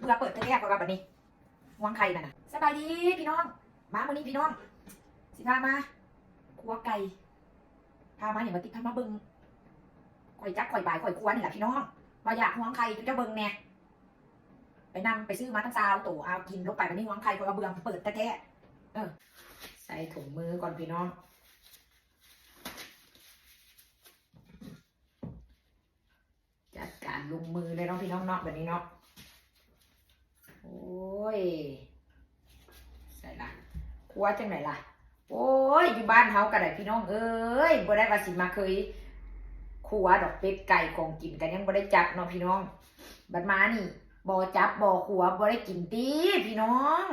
ເພື່ອເປີດແທ້ໆ ຂ້ອຍວ່າບັດນີ້ ຮວງໄຂ່ນັ້ນນະ. ສະບາຍດີພີ່ນ້ອງ ມາມື້ນີ້ພີ່ນ້ອງ ຊິພາມາຄົວໄກ່ ພາມາຫຍັງ ມາຕິ ພາມາເບິ່ງ ຂ້ອຍຈັບ ຂ້ອຍບາຍ ຂ້ອຍຄົວນີ້ລະພີ່ນ້ອງ ວ່າຢາກຮວງໄຂ່ ເຈົ້າເບິ່ງແດ່. ໄປນຳ ໄປຊື້ມາຕັ້ງຊາວໂຕ ເອົາກິນລົງໄປ ບັດນີ້ຮວງໄຂ່ ເພາະວ່າເບື່ອເປີດແທ້ໆ. ເອີ ໃສ່ຖົງມືກ່ອນພີ່ນ້ອງ ຈັດການລົງມືເລີຍເນາະພີ່ນ້ອງເນາະ ບັດນີ້ເນາະ. ໂອ້ຍ ໃສ່ລະ ຄົວຈັ່ງໃດລະ. ໂອ້ຍ ຢູ່ບ້ານເຮົາກໍໄດ້ພີ່ນ້ອງເອີຍ ບໍ່ໄດ້ວ່າຊິມາເຄີຍຄົວດອກ ເປັດໄກ່ຂອງກິນກໍຍັງບໍ່ໄດ້ຈັບເນາະພີ່ນ້ອງ. ບັດມານີ້ບໍ່ຈັບບໍ່ຄົວ ບໍ່ໄດ້ກິນຕິພີ່ນ້ອງ.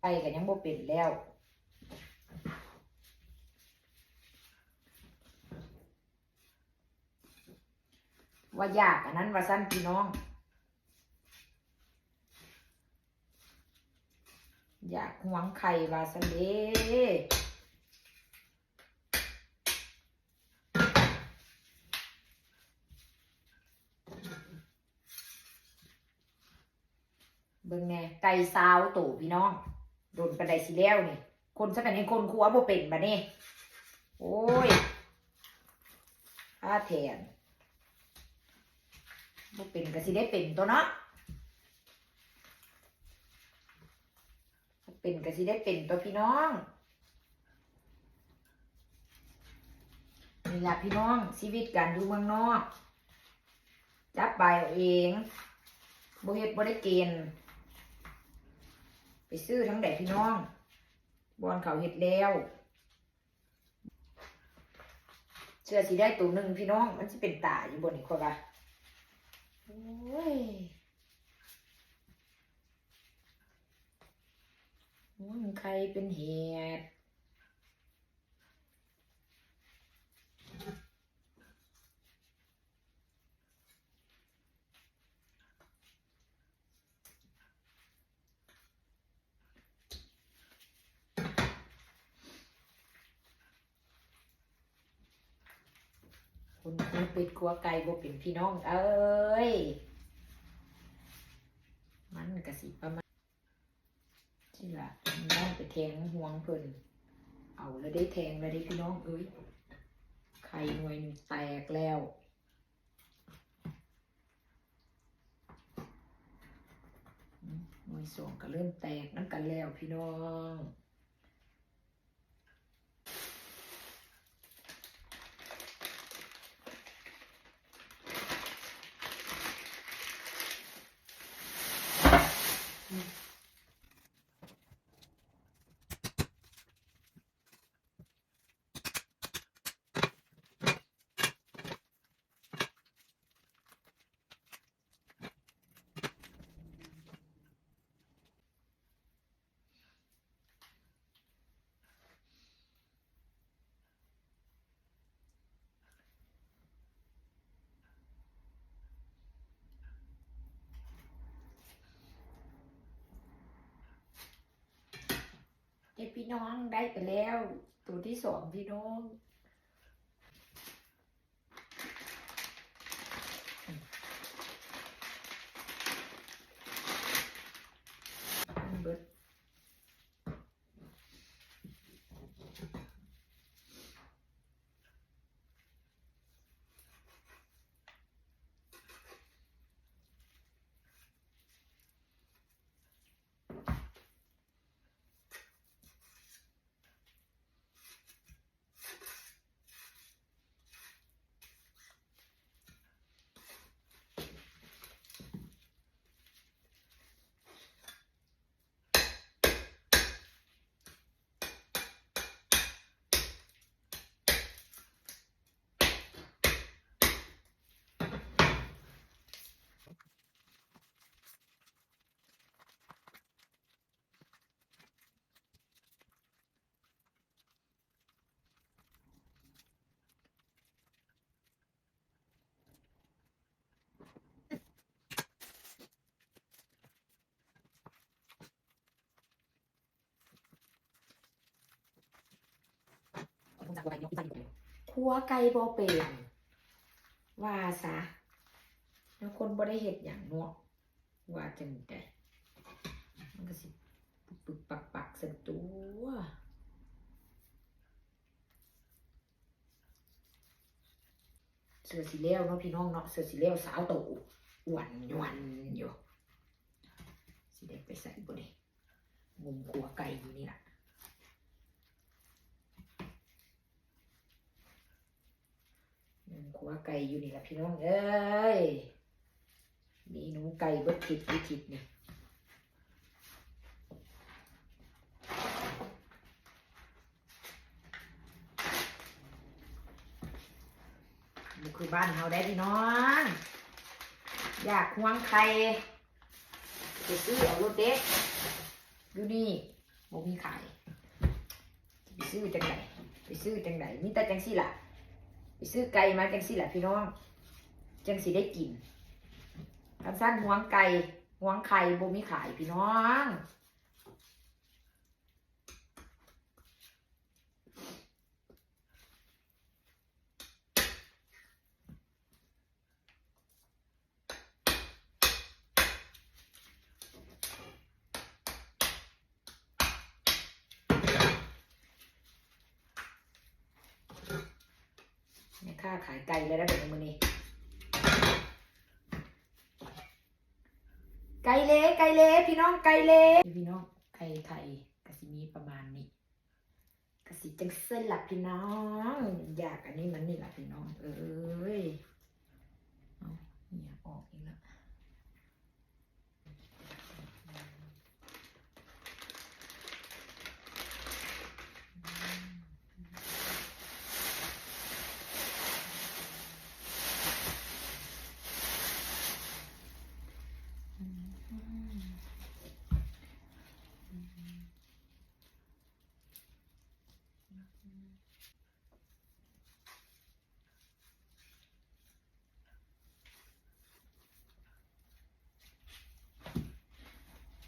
ໄປກໍຍັງບໍ່ເປັນແລ້ວ ວ່າຢາກອັນນັ້ນວ່າຊັ້ນພີ່ນ້ອງ ຢາກຮວງໄຂ່ວ່າຊັ້ນເດ້. ເບິ່ງແດ່ ໄກ່ຊາວໂຕພີ່ນ້ອງ ດົນປານໃດຊິແລ້ວນີ້. ຄົນຊະແມ່ນຄົນຄົວບໍ່ເປັນບາດນີ້ ໂອ້ຍ ພາແທນ ບໍ່ເປັນກໍຊິໄດ້ເປັນຕົວະເນາະ ບໍ່ເປັນກໍຊິໄດ້ເປັນຕົວະພີ່ນ້ອງ. ນີ້ລະພີ່ນ້ອງ ຊີວິດການຢູ່ເມືອງນອກ ຈັບບາຍເອົາເອງ ບໍ່ເຮັດບໍ່ໄດ້ເກນ ໄປຊື້ທາງໃດພີ່ນ້ອງ ບ່ອນເຂົາເຮັດແລ້ວ. ເຊື່ອຊິໄດ້ໂຕໜຶ່ງພີ່ນ້ອງ ມັນຊິເປັນຕາຢູ່ບໍ່ນີ້ ຂ້ອຍວ່າ. ໂອ້ຍ ໂອ້ຍ ໄຂ່ເປັນເຫດ. ຄົວເປັດຄົວໄກ່ບໍ່ເປັນພີ່ນ້ອງເອີຍ ມັນກະຊິປະມານ ຊິລະ ນ້ອງໄປແທງຮວງເພິ່ນ ເອົາລະເດ້ ແທງລະເດ້ພີ່ນ້ອງເອີຍ ໄຂ່ໜ່ວຍໜຶ່ງແຕກແລ້ວ ໜ່ວຍສອງກະເລີ່ມແຕກນຳກັນແລ້ວພີ່ນ້ອງ. ເດ້ພີ່ນ້ອງ ໄດ້ໄປແລ້ວ ໂຕທີສອງພີ່ນ້ອງ. ຄົວໄກ່ບໍ່ເປັນ ວ່າຊະ. ນຳຄົນບໍ່ໄດ້ເຮັດຫຍັງເນາະ ວ່າຈັ່ງໃດ ມັນກໍຊິປຶກໆປັກໆຊັ້ນຕົວະ. ເສື້ອຊິແລ້ວເນາະ ພີ່ນ້ອງເນາະ ເສື້ອຊິແລ້ວຊາວໂຕ ອ້ວນຍວນຢູ່. ຊິໄດ້ໄປໃສບໍ່ນີ້ ງົມຂົວໄກ່ຢູ່ນີ້ລະ ງົມຂົວໄກ່ຢູ່ນີ້ລະ ພີ່ນ້ອງເອີຍ. ເມນູໄກ່ເບິດທິດຢູ່ທິດນີ້ ບໍ່ຄືບ້ານເຮົາໄດ໋ພີ່ນ້ອງ ຢາກຫວງໄຂ່ ໄປຊື້ເອົາໂລດເດ້ ຢູ່ນີ້ບໍ່ມີຂາຍ. ໄປຊື້ຈັ່ງໃດ ໄປຊື້ຈັ່ງໃດ ມີແຕ່ຈັ່ງຊີ້ລະ ໄປຊື້ໄກ່ມາຈັ່ງຊີ້ລະ ພີ່ນ້ອງ ຈັ່ງຊິໄດ້ກິນ. ຄັນຊັ້ນຫວງໄກ່ ຫວງໄຂ່ ບໍ່ມີຂາຍ ພີ່ນ້ອງ. ແມ່ຄ້າຂາຍໄກ່ແລ້ວເດີມື້ນີ້ ໄກ່ເລ ໄກ່ເລ ພີ່ນ້ອງ ໄກ່ເລ ພີ່ນ້ອງ. ໄກ່ໄຂ່ກໍຊິມີປະມານນີ້ ກະຊິຈັ່ງຊັ້ນລະພີ່ນ້ອງ ຢາກອັນນີ້ມັນນີ້ລະພີ່ນ້ອງເອີຍ. ເອົາ ເຫຍອອກອີກລະ.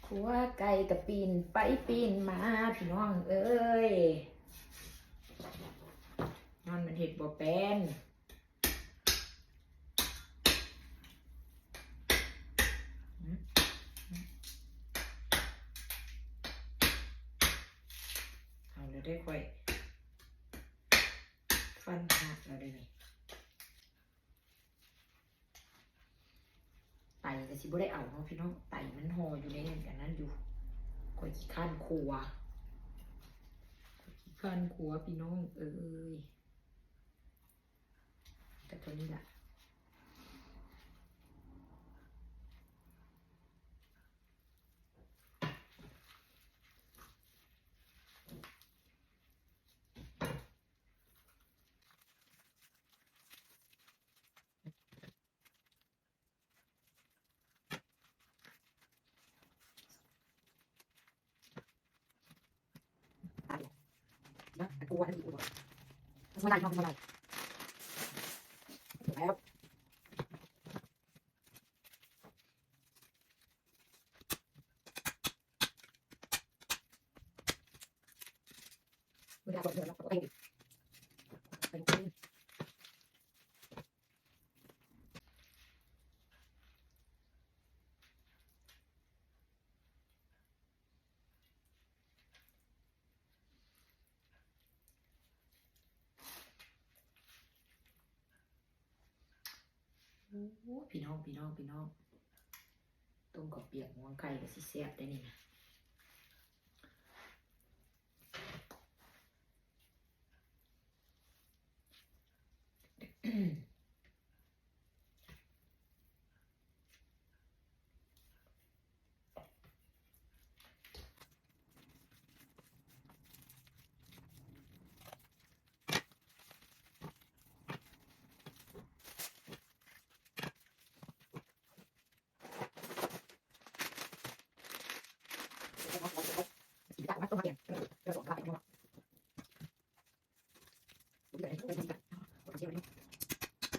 ຂົວໄກ່ກະປີ້ນໄປປີ້ນມາ ພີ່ນ້ອງເອີຍ ຍ້ອນມັນເຮັດບໍ່ເປັນ. ເອົາແລ້ວເດີ ຂ້ອຍຟັນຫັກແລ້ວເດ້ນີ້. ໄຕກໍຊິບໍ່ໄດ້ເອົາເນາະພີ່ນ້ອງ ໄຕມັນຫໍ່ຢູ່ໃນອັນນັ້ນຢູ່. ຂ້ອຍຂີ້ຄ້ານຄົວ ຂ້ອຍຂີ້ຄ້ານຄົວ ພີ່ນ້ອງເອີຍ. ແຕ່ຕົວນີ້ລະ ໂອ້ ພີ່ນ້ອງ ພີ່ນ້ອງ ພີ່ນ້ອງ ຕົ້ມເຂົ້າປຽກຫວງໄຂ່ກໍຊິແຊບໄດ໋ນີ້ນະ. ເ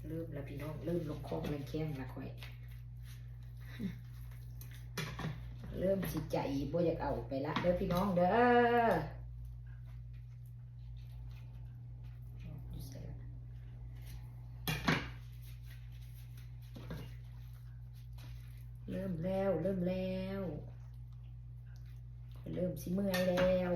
ເລີ່ມລະພີ່ນ້ອງ ເລີ່ມລົງຂອງແລງແຂ້ງລະຂ້ອຍ ເລີ່ມຊິໃຈບໍ່ຢາກເອົາໄປລະເດີພີ່ນ້ອງເດີ. ເລີ່ມແລ້ວ ເລີ່ມແລ້ວ ຂ້ອຍເລີ່ມຊິເມື່ອຍແລ້ວ.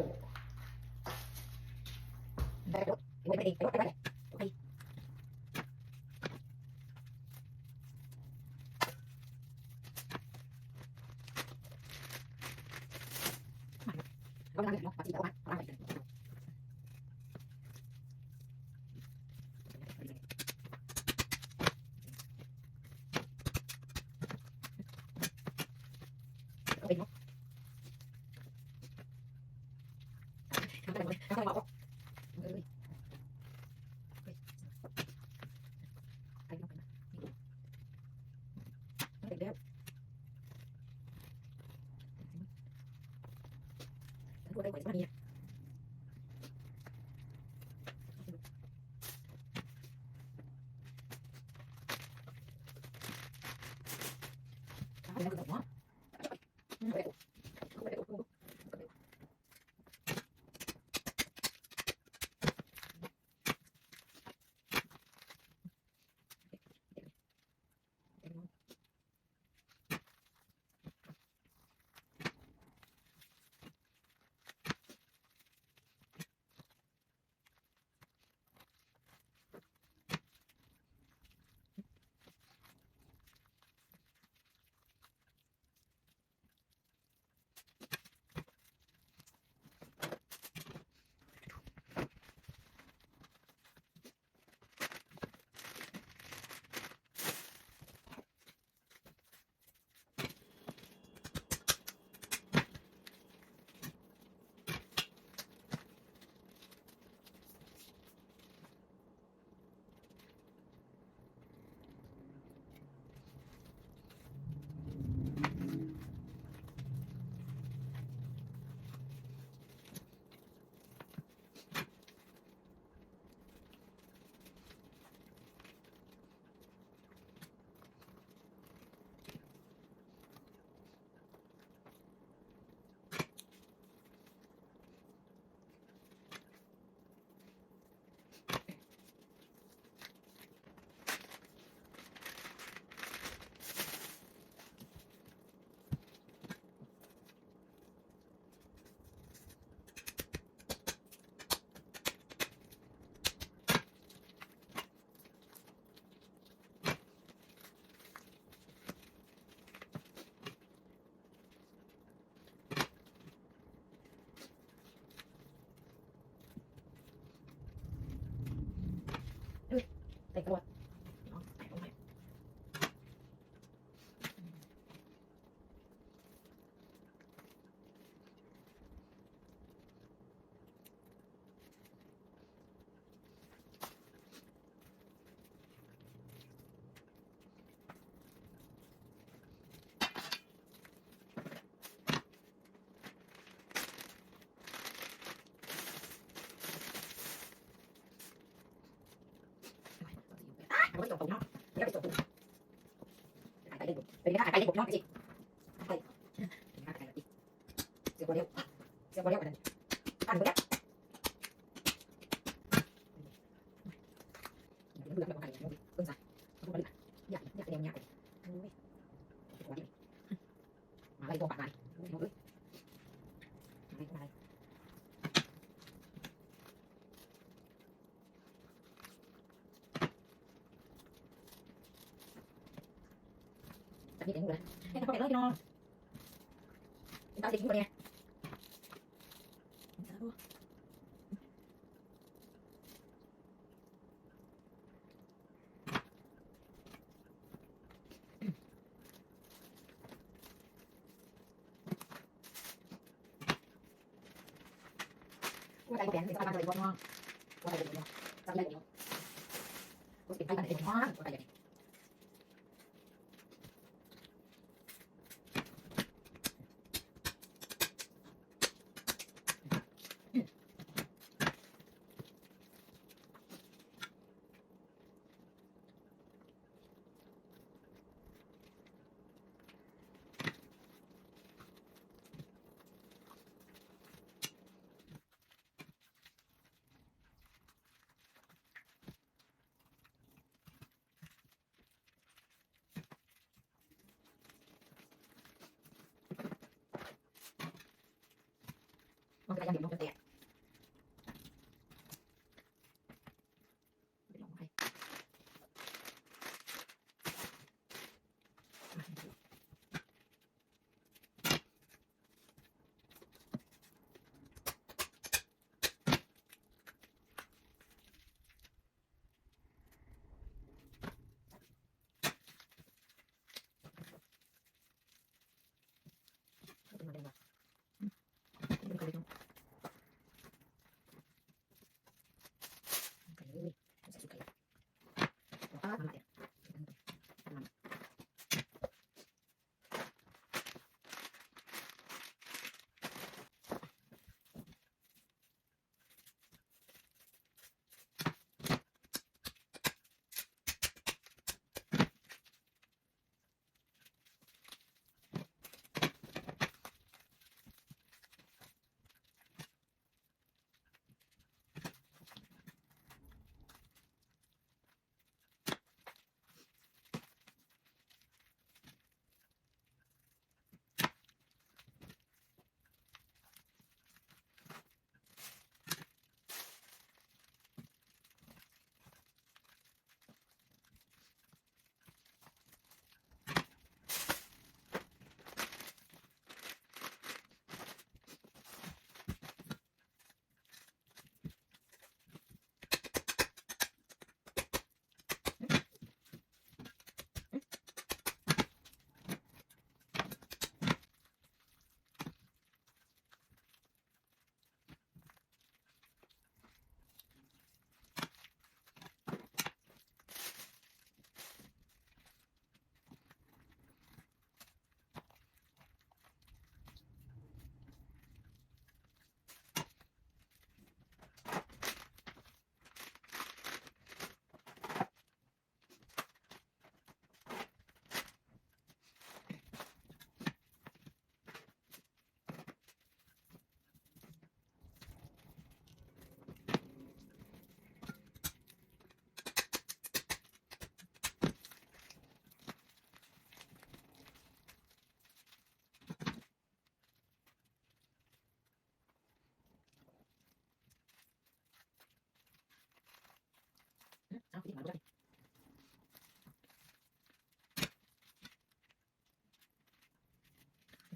ກະຢ່າງດຽວມັນຈະແຕກ.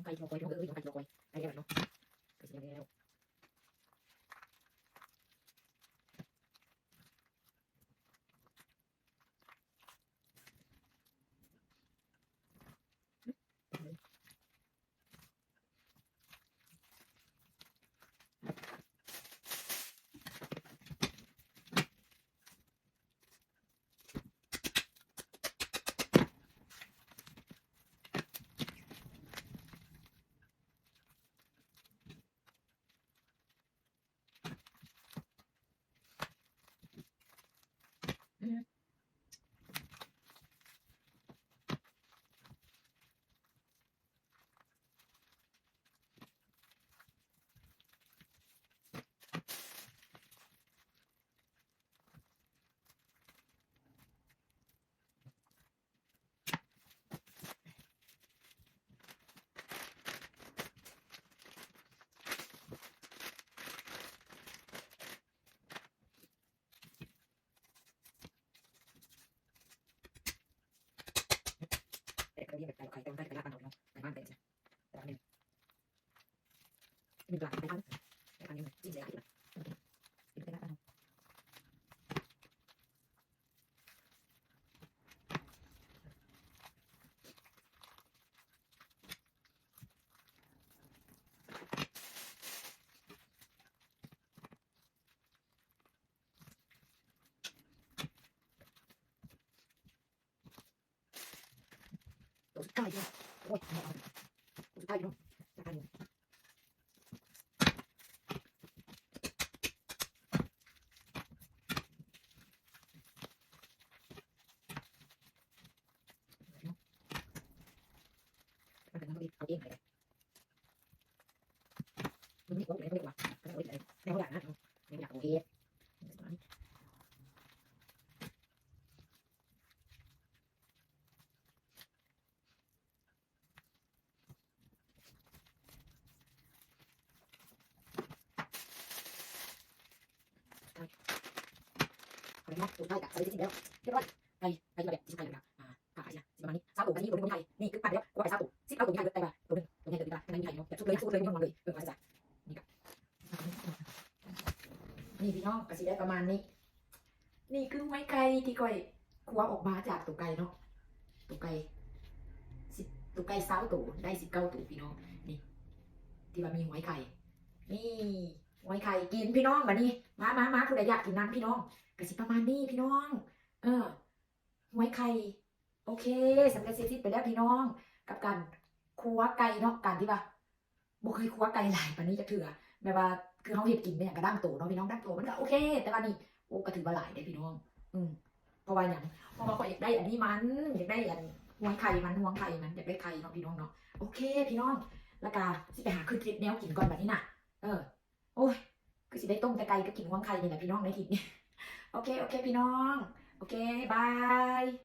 ໄກ່ທີ່ເຮົາກ້ອຍ ພີ່ນ້ອງເອີຍ ໄກ່ທີ່ເຮົາກ້ອຍ ໄກ່ແລ້ວເນາະ ໄກ່ຊິແລ້ວ. ແຕ່ກະມີແບບໄກ່ ໄກ່ ໄກ່ ໄກ່ລາດບ້ານເຮົາເນາະ ໄກ່ບ້ານ ໄກ່ຈັ່ງຊີ້ ແຕ່ວ່າແມ່ນ ມີຫຼາຍໄກ່ບ້ານ ໄກ່ບ້ານນີ້ມັນຈິ້ມໃສ່ຫຼາຍຢູ່ນະ ເປັນໄກ່ລາດບ້ານເຮົາ. ໂຕສຸດທ້າຍເດີ ໂອ້ຍ ໂຕສຸດທ້າຍເດີ ຈັດການເລີຍ. ມັນເປັນຂອງເຮົາເອງ ເຮົາເອງເລີຍ. ມັນມີຂອງເປັນເຂົາເອີ້ນວ່າ ເຂົາເອີ້ນວ່າ ແນວຢາກນະ ແນວຢາກຂອງເຮັດ. ເອົາໄປເນາະ ໂຕສຸດທ້າຍກະໃສ່ເສັດສິ້ນແລ້ວ ຮຽບຮ້ອຍ ໄກ່ ໄກ່ທີ່ວ່າແບບຊິໄຂ່ແລ້ວກະ ອ່າ ກະອາດຈະ ຊິປະມານນີ້ ຊາວໂຕ ກະຊິມີໂຕໜຶ່ງບໍ່ມີໄຂ່ ນີ້ຄືປັດໄປແລ້ວ ເພາະວ່າໄກ່ຊາວໂຕ ສິບເກົ້າໂຕມີໄຂ່ເບິດ ແຕ່ວ່າໂຕໜຶ່ງ ໂຕໃຫຍ່ເກີບນີ້ລະ ມັນຍັງມີໄຂ່ຢູ່ເນາະ ແບບສຸດເລີຍ ສຸດເລີຍ ມັນບໍ່ມີໄຂ່ເນາະ ເອີ ວ່າຊັ້ນ ນີ້ກະ ນີ້ພີ່ນ້ອງ ກະຊິໄດ້ປະມານນີ້ ນີ້ຄືຫວຍໄຂ່ທີ່ຂ້ອຍຄົວອອກມາຈາກໂຕໄກ່ເນາະ ໂຕໄກ່ ສິບ ໂຕໄກ່ຊາວໂຕ ໄດ້ສິບເກົ້າໂຕພີ່ນ້ອງ ນີ້ ທີ່ວ່າມີຫວຍໄຂ່ ນີ້ ຫວຍໄຂ່ກິນພີ່ນ້ອງ ບາດນີ້ ມາ ມາ ມາ ຜູ້ໃດຢາກກິນນຳພີ່ນ້ອງ ກະຊິປະມານນີ້ພີ່ນ້ອງ ເອີ ຫວຍໄຂ່ ໂອເຄ ສຳເລັດເສັດສິ້ນໄປແລ້ວພີ່ນ້ອງ ກັບການຄົວໄກ່ເນາະ ການທີ່ວ່າ ບໍ່ເຄີຍຄົວໄກ່ຫຼາຍປານນີ້ຈັກເທື່ອ ແບບວ່າ ຄືເຮົາເຮັດກິນແມ່ນຫຍັງກະດັ້ງໂຕເນາະພີ່ນ້ອງ ດັ້ງໂຕມັນກະໂອເຄ ແຕ່ວ່ານີ້ ໂອ້ ກະຖືວ່າຫຼາຍເດ້ພີ່ນ້ອງ ອືມ ເພາະວ່າຫຍັງ ເພາະວ່າຂ້ອຍຢາກໄດ້ອັນນີ້ມັນ ຢາກໄດ້ອັນ ຫວຍໄຂ່ມັນ ຫວຍໄຂ່ມັນ ຢາກໄດ້ໄຂ່ເນາະພີ່ນ້ອງເນາະ ໂອເຄພີ່ນ້ອງ ລະກະຊິໄປຫາຄຶດເຮັດແນວກິນກ່ອນບາດນີ້ນະ ເອີ ໂອ້ຍ ຄືຊິໄດ້ຕົ້ມແຕ່ໄກ່ກັບກິນຫວຍໄຂ່ນີ້ແຫຼະພີ່ນ້ອງໃນທິດນີ້ ໂອເຄ ໂອເຄພີ່ນ້ອງ ໂອເຄ ບາຍ.